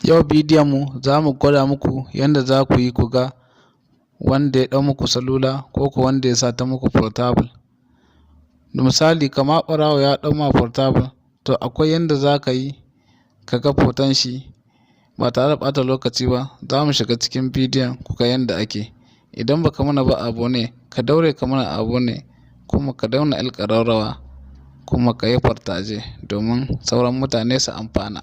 Yau bidiyon mu za mu gwada muku yanda za ku yi ku ga wanda ya ɗau muku salula ko ko wanda ya sata muku portable. Misali, kamar ɓarawo ya ɗau ma portable, to akwai yanda za ka yi ka ga hoton shi ba tare da ɓata lokaci ba. Za mu shiga cikin bidiyon ku ga yanda ake. Idan baka mana ba abonné, ka daure ka mana abonné, kuma ka danna ƴar ƙararrawa, kuma ka yi partager domin sauran mutane su amfana.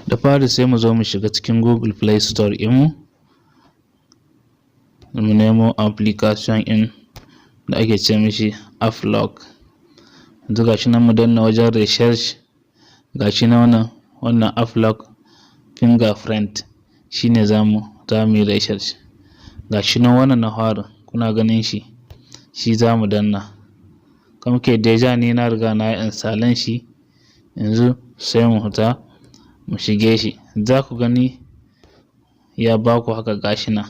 Da fari sai mu zo mu shiga cikin Google Play Store ɗinmu, mu nemo application ɗin da ake ce mishi Applock. Yanzu gashi nan, mu danna wajen research. Gashi nan wannan Applock fingerprint shine za mu yi research. Gashi nan wannan na farin, kuna ganin shi, shi za mu danna. Comme que déjà ni na riga na yi installing shi, yanzu sai mu fita mu shige shi. Za ku gani ya ba ku haka. Gashi nan,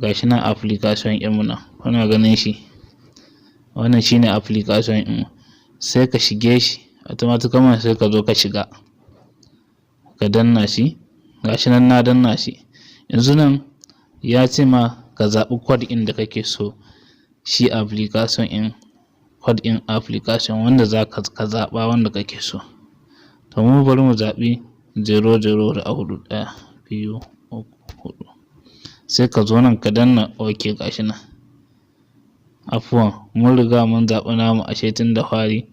gashi nan application ɗinmu nan, kuna ganin shi. Wannan shine application ɗinmu. Sai ka shige shi automatically, sai ka zo ka shiga, ka danna shi. Gashi nan na danna shi. Yanzu nan ya ce ma ka zaɓi code ɗin da kake so shi application ɗin, code ɗin application wanda za ka zaɓa wanda kake so. To, mu bari mu zaɓi 00 da 4, 1, 2, 3, 4. Sai ka zo nan ka danna OK. Gashi nan. Afuwan, mun riga mun zaɓi namu ashe tun da fari.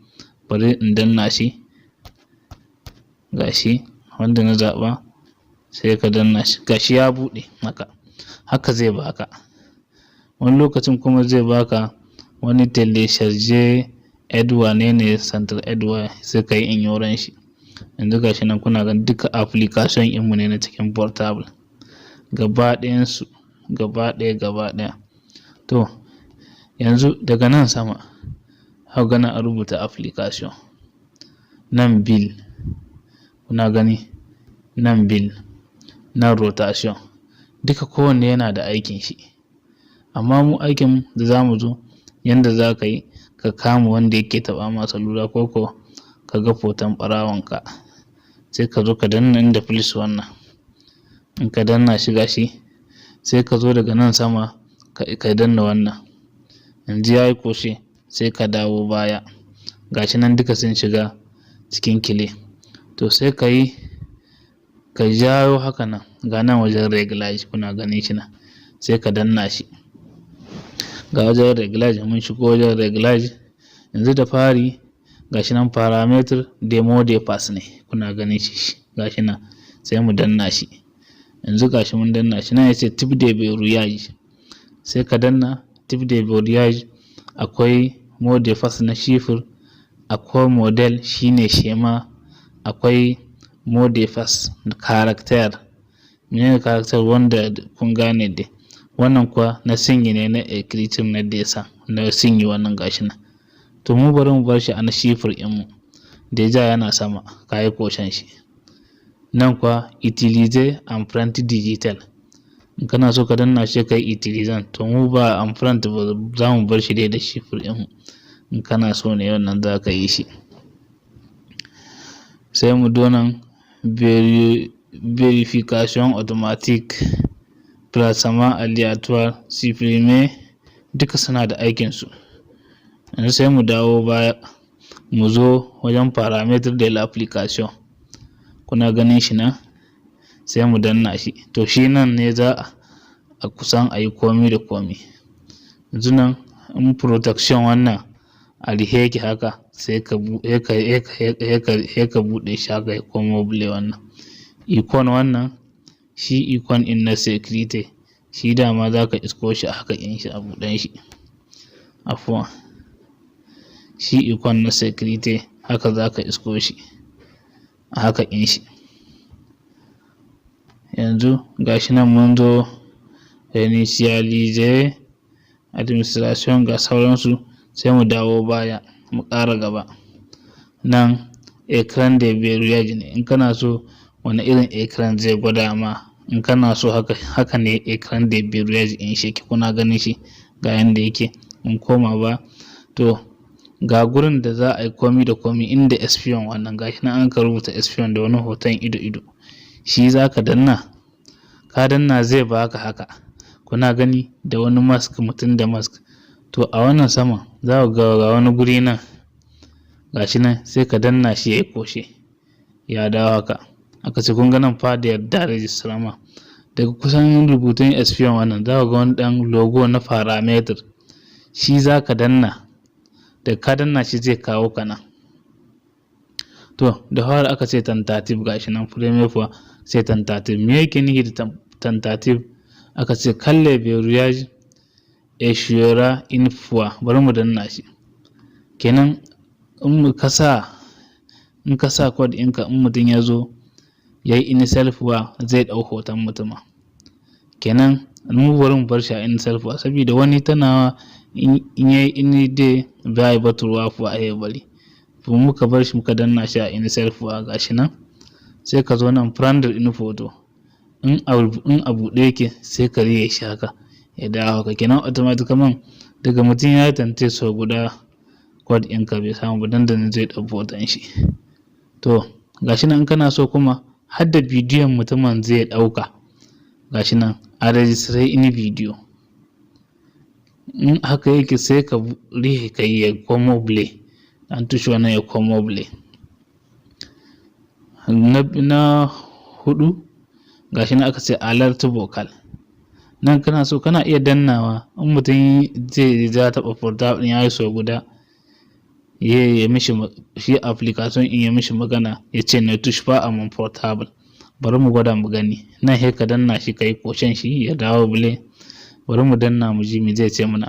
Bari in danna shi. Gashi wanda na zaɓa. Sai ka danna shi. Gashi ya buɗe haka. Haka zai baka. Wani lokacin kuma zai baka wani télécharger aide wane ne central aide, sai ka yi ignorer shi. Yanzu gashi nan, kuna ganin duka application ɗinmu ne na cikin portable gaba ɗayansu, gaba ɗaya, gaba ɗaya. To, yanzu daga nan sama haka nan a rubuta application, nan bulle, kuna gani, nan bulle, nan rotation. Duka kowanne yana da aikin shi, amma mu aikin da za mu zo, yanda za ka yi ka kama wanda yake taɓa ma salula ko ko ka ga hoton ɓarawonka, sai ka zo ka danna inda plus wannan. In ka danna shi, gashi, sai ka zo daga nan sama ka danna wannan. Yanzu ya yi coché. Sai ka dawo baya. Gashi nan duka sun shiga cikin clé. To, sai ka yi ka jawo haka nan. Ga nan wajen réglage, kuna ganin shi nan, sai ka danna shi. Ga wajen réglage, mun shigo wajen réglage. Yanzu da fari gashi nan paramètres de mot de passe ne, kuna ganin shi. Gashi nan, sai mu danna shi. Yanzu gashi mun danna shi. Nan yace type de verrouillage, sai ka danna type de verrouillage. Akwai mot de passe na chiffre, akwai modèle shine schéma, akwai mot de passe caractère. Menene caractère? Wanda kun gane dai. Wannan kuwa na signe ne, na écriture, na dessin, na signe wannan. Gashi nan. To, mu bari mu bar shi a na chiffre ɗin mu, déjà yana sama, ka yi cochant shi. Nan kuwa utiliser empreinte digitale, in kana so ka danna shi ka yi utiliser. To, mu ba empreinte ba, za mu bar shi dai da chiffre ɗin mu. In kana so ne wannan za ka yi shi. Sai mu zo nan vérification automatique, placement aléatoire, supprimer, duka suna da aikinsu. Yanzu sai mu dawo baya, mu zo wajen paramètres de l'application, kuna ganin shi nan, sai mu danna shi. To, shi nan ne za a kusan a yi komi da komi. Yanzu nan in protection wannan a rufe yake haka, sai ka buɗe shi haka ya komo bleu. Wannan icône, wannan shi icône ɗin na sécurité, shi dama za ka isko shi a haka ɗin shi a buɗen shi. Afuwan, shi icône na sécurité haka za ka isko shi a haka ɗin shi. Yanzu gashi nan mun zo réinitialiser, administration, ga sauransu. Sai mu dawo baya, mu ƙara gaba. Nan écran de verrouillage ne, in kana so wani irin écran zai gwada ma. In kana so haka, haka ne écran de verrouillage ɗin shi yake, kuna ganin shi, ga yanda yake. Mun koma ba. To, ga gurin da za a yi komi da komi, inda espion wannan, gashi nan an ka rubuta espion da wani hoton ido ido. Shi za ka danna. Ka danna, zai baka haka. Kuna gani da wani mask, mutum da mask. To, a wannan saman za ku ga wani guri nan, gashi nan, sai ka danna shi ya yi cocher. Ya dawo haka. Aka ce kun ga nan pas d'enregistrement. Daga kusan rubutun espion wannan, za ku ga wani ɗan logo na paramètres. Shi za ka danna. Da ka danna shi, zai kawo ka nan. To, da fari aka ce tentative, gashi nan, première fois sai tentative. Me yake nufi da tentative? Aka ce quand le verrouillage échouera une fois. Bari mu danna shi. Kenan in ka sa code ɗinka, in mutum ya zo ya yi une seule fois, zai ɗau hoton mutumin. Kenan mu bari mu bar shi a une seule fois, saboda wani tana in yayi une, deux, ba ba, trois fois ya bari. To, muka bar shi, muka danna shi a une seule fois, gashi nan. Sai ka zo nan, prendre une photo. In a buɗe yake, sai ka riƙe shi haka ya dawo haka. Kenan automatiquement daga mutum ya tenter sau guda, code ɗinka bai samu ba, dandanan zai ɗau hoton shi. To, gashi nan, in kana so kuma har da bidiyon mutumin zai ɗauka. Gashi nan, enregistrer une vidéo. In haka yake, sai ka rihe, ka yi ya komo bleu. An tushe wannan, ya komo bleu. Na huɗu, gashi nan, aka ce alerte vocale. Nan kana so kana iya dannawa, in mutum zai ya taɓa portable ɗin, ya yi sau guda, ya yi mishi, shi application in ya mishi magana, ya ce "Ne touche pas à mon portable". Bari mu gwada mu gani. Nan sai ka danna shi, ka yi cocher shi ya dawo bleu. Bari mu danna mu ji me zai ce mana.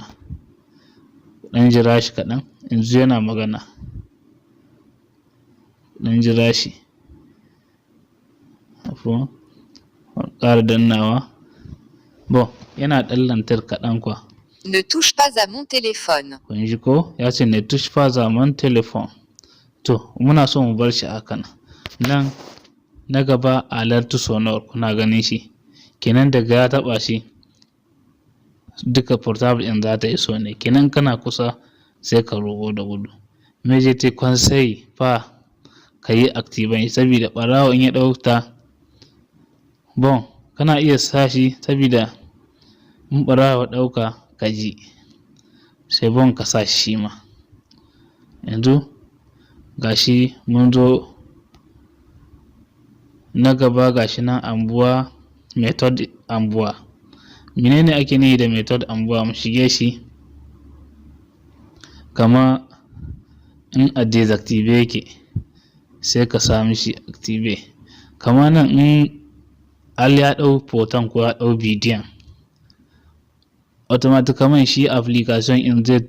Ɗan jira shi kaɗan. Yanzu yana magana. Ɗan jira shi. Afuwan, ƙara dannawa. Bon, yana ɗan lenteur kaɗan kwa. Ne touche pas à mon téléphone. Kun ji ko? Ya ce "Ne touche pas à mon téléphone". To, muna so mu bar shi haka nan. Nan na gaba, alerte sonore, kuna ganin shi. Kenan daga ya taɓa shi, duka portable ɗin za ta yi sonner. Kenan kana kusa, sai ka rugo da gudu. Mais je te conseille pas ka yi activer shi, saboda ɓarawo in ya ɗauka, bon, kana iya sa shi, saboda in ɓarawo ya ɗauka ka ji. Sai bon, ka sa shi ma. Yanzu gashi mun zo na gaba, gashi nan, envoi, méthode envoi. Menene ake nufi da méthode envoi? Mu shige shi. Kama in a désactivé yake, sai ka sa mishi activé. Kama nan in al ya ɗau hoton ko ya ɗau bidiyon, automatiquement shi application in zai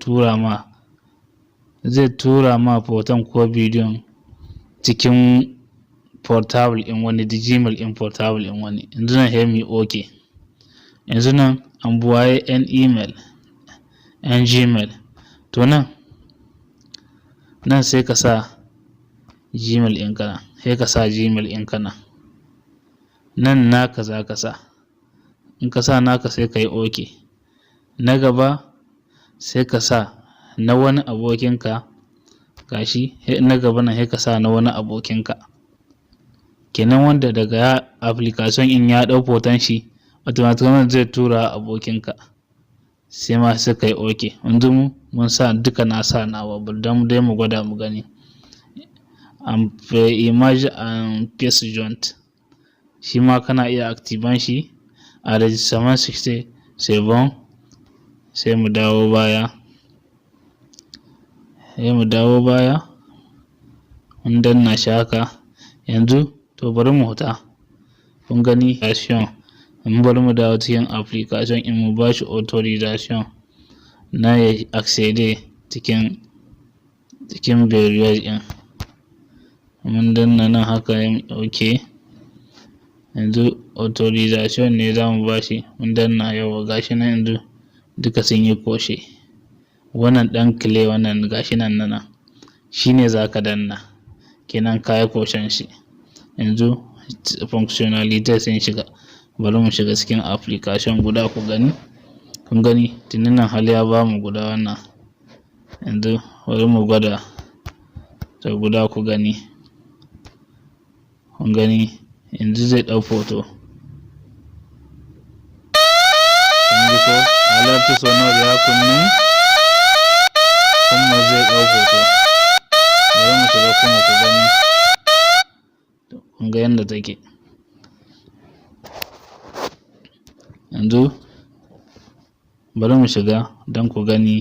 tura ma hoton ko bidiyon cikin portable ɗin wani, Gmail ɗin portable ɗin wani. Yanzu nan sai muyi OK. Yanzu nan envoyer un email, un Gmail. To, nan sai ka sa Gmail ɗinka nan, sai ka sa Gmail ɗinka nan. Nan naka za ka sa. In ka sa naka, sai ka yi OK. Na gaba sai ka sa na wani abokinka, gashi na gaba nan, sai ka sa na wani abokinka. Kenan wanda daga ya application in ya ɗau hoton shi, automatically zai tura abokinka. Sai ma sai ka yi OK. Yanzu mu mun sa duka, na sa nawa don dai mu gwada mu gani. Image en pièce jointe. Shi ma kana iya activer shi. Enregistrement succès, c'est bon. Sai mu dawo baya. Sai mu dawo baya. Mun danna shi haka. Yanzu to, bari mu huta. Kun gani application. Bari mu dawo cikin application in mu bashi autorisation na ya accéder cikin verrouillage ɗin. Mun danna nan haka, OK. Yanzu autorisation ne za mu bashi. Mun danna, yauwa, gashi nan, yanzu duka sun yi cocher. Wannan ɗan clé wannan, gashi nan nan, shi ne za ka danna. Kenan ka yi cocher shi. Yanzu fonctionnalité sun shiga. Bari mu shiga cikin application guda ku gani. Kun gani, tuni nan hal ya bamu guda wannan. Yanzu bari mu gwada ta guda ku gani. Kun gani, yanzu zai ɗau photo. Kun ji ko? Alerte sonore ya kunnu, kuma zai ɗau photo. Bari mu shiga kuma ku gani. Kun ga yanda take. Yanzu bari mu shiga don ku gani,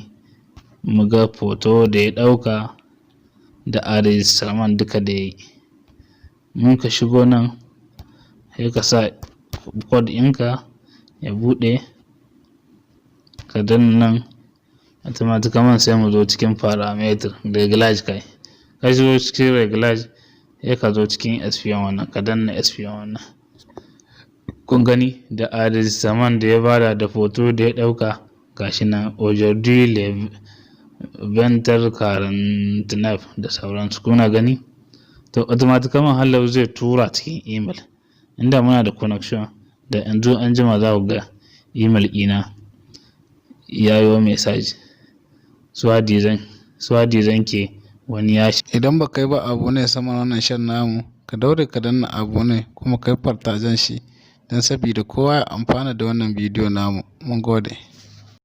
mu ga photo da ya ɗauka da enregistrement duka da ya yi. Mun ka shigo nan, sai ka sa code ɗinka ya buɗe, ka danna nan automatiquement, sai mu zo cikin paramètres, réglage kai. Ka shigo cikin réglage, sai ka zo cikin espion wannan, ka danna espion wannan. Kun gani, da enregistrement da ya bada da photo da ya ɗauka, gashi nan aujourd'hui le 20h49 da sauransu, kuna gani. To, automatiquement hallau zai tura cikin email. Inda muna da connection da yanzu an jima, za ku ga email ɗina ya yo message soi-disant ke wani ya Idan ba kai ba abonné saman wannan chaîne namu, ka daure ka danna abonné kuma ka yi partager shi don sabida kowa ya amfana da wannan bidiyo namu. Mun gode.